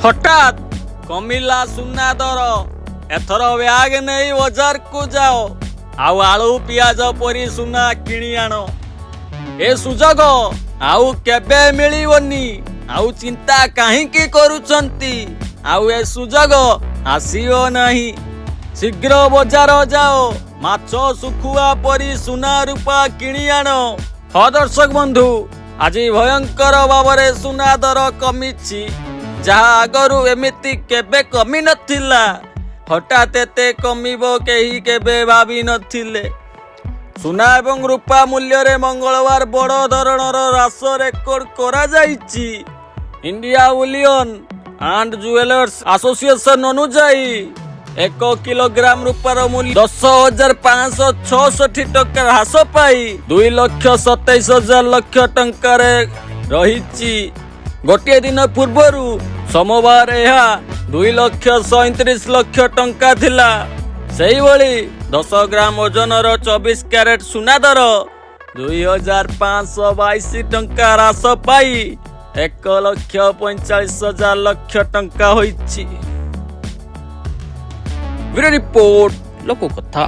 ହଠାତ୍ କମିଲା ସୁନା ଦର। ଏଥର ବ୍ୟାଗ ନେଇ ବଜାରକୁ ଯାଅ ଆଉ ଆଳୁ ପିଆଜ ପରି ସୁନା କିଣି ଆଣ। ଏ ସୁଯୋଗ ଆଉ କେବେ ମିଳିବନି। ଆଉ ଚିନ୍ତା କାହିଁକି କରୁଛନ୍ତି? ଆଉ ଏ ସୁଯୋଗ ଆସିବ ନାହିଁ। ଶୀଘ୍ର ବଜାର ଯାଅ, ମାଛ ଶୁଖୁଆ ପରି ସୁନା ରୂପା କିଣି ଆଣ। ହଁ ଦର୍ଶକ ବନ୍ଧୁ, ଆଜି ଭୟଙ୍କର ଭାବରେ ସୁନା ଦର କମିଛି, ଯାହା ଆଗରୁ ଏମିତି କେବେ କମି ନଥିଲା। ହଠାତ୍ ଏତେ କମିବ, କେହି କେବେ ଭାବି ନଥିଲେ। ସୁନା ଏବଂ ରୂପା ମୂଲ୍ୟରେ ମଙ୍ଗଳବାର ବଡ଼ ଧରଣର ହ୍ରାସ ରେକର୍ଡ କରାଯାଇଛି। India bullion and jewellers association ଅନୁଯାୟୀ, 1 କିଲୋଗ୍ରାମ ରୂପାର ମୂଲ୍ୟ 10,566 ଟଙ୍କା ହ୍ରାସ ପାଇ 2 ଲକ୍ଷ 27 ହଜାର ଲକ୍ଷ ଟଙ୍କାରେ ରହିଛି। ଗୋଟିଏ ଦିନ ପୂର୍ବରୁ ସୋମବାର ଏହା 2 ଲକ୍ଷ 37 ଲକ୍ଷ ଟଙ୍କା ଥିଲା। ସେଇଭଳି 10 ଗ୍ରାମ ଓଜନର 24 କ୍ୟାରେଟ ସୁନା ଦର 2,522 ଟଙ୍କା ହ୍ରାସ ପାଇ 1 ଲକ୍ଷ 45 ହଜାର ଲକ୍ଷ ଟଙ୍କା ହୋଇଛି। ବ୍ୟୁରୋ ରିପୋର୍ଟ, ଲୋକକଥା।